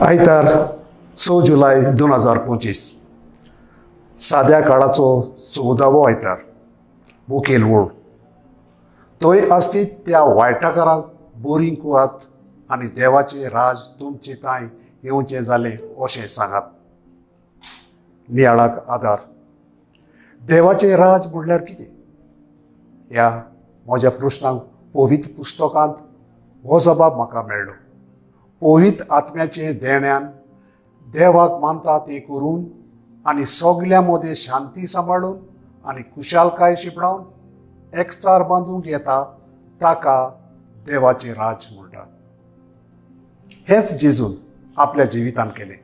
आयतार 6 जुलय 2025 साद्या काळाचो 14वो आयतार. मुखेल वळ थंय आसती त्या वायटाकारांक बोरींग करात आनी देवाचें राज तुमचे तांय येवचें जालें अशें सांगात. नियाळाक आदार. देवाचें राज म्हणल्यार कितें? ह्या म्हज्या प्रश्नांक पवित्र पुस्तकांत हो जबाब म्हाका मेळ्ळो. पवित्र आत्म्याचे देण्यान देवाक मानता तें करून आनी सगल्या मदें शांती सांबाळून आनी खुशालकाय शिपडावन एकचार बांदूंक येता ताका देवाचें राज म्हणटात. हेंच जेजून आपल्या जिवितान केलें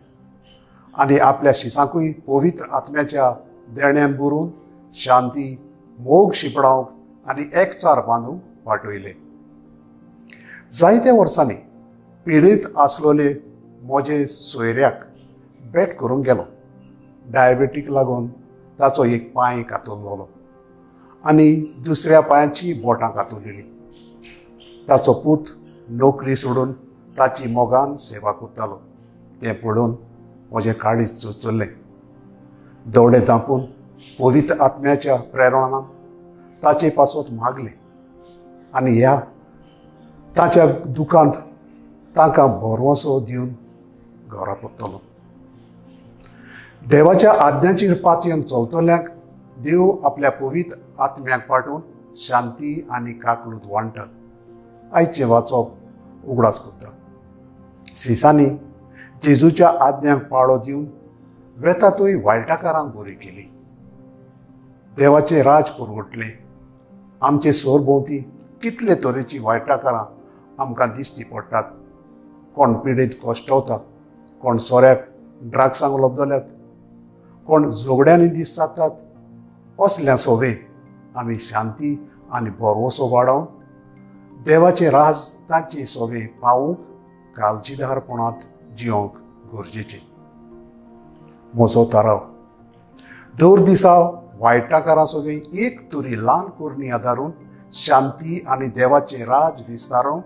आनी आपल्या शिसांकूय पवित्र आत्म्याच्या देण्यान भरून शांती, मोग शिपडावंक आनी एकचार बांदूंक वाटयले. जायत्या वर्सांनी पिडीत आसलोले म्हजे सोयऱ्याक भेट करूंक गेलो. डायबेटीक लागून ताचो एक पांय कातरलेलो आनी दुसऱ्या पांयाची बोटां कातरलेली. ताचो पूत नोकरी सोडून ताची मोगान सेवा करतालो. तें पळोवन म्हजें काळीज चुचुल्लें. दोळे धांपून पवित्र आत्म्याच्या प्रेरणान ताचे पासत मागलें आनी ह्या ताच्या दुकांत तांकां भरवंसो दिवन घरा परतलो. देवाच्या आज्ञाचेर पातयेन चलतल्यांक देव आपल्या पवित्र आत्म्याक पाठोवन शांती आनी काकलूत वांट्टा. आयचें वाचप उगडास करता. सिसांनी जेजूच्या आज्ञांक पाळो दिवन वेतातूय वायटाकारांक बरी केली. देवाचें राज पुरवटलें. आमचे सरभोंवती कितले तरेची वायटाकारां आमकां दिसती पडटात. कोण पिडेंत कश्टवता, कोण सोऱ्याक ड्रग्सांक लबदल्यात, कोण झगड्यांनी दीस जातात. असल्या सोवे आमी शांती आनी भरवंसो वाडोवन देवाचें राज तांचे सोवे पावूंक काळजीदारपणांत जिवंक गरजेचें. म्हजो थाराव. दर दिसा वायटाकारां सगळीं एक तरी ल्हान करणी आदारून शांती आनी देवाचें राज विस्तारूंक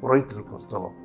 प्रयत्न करतलो.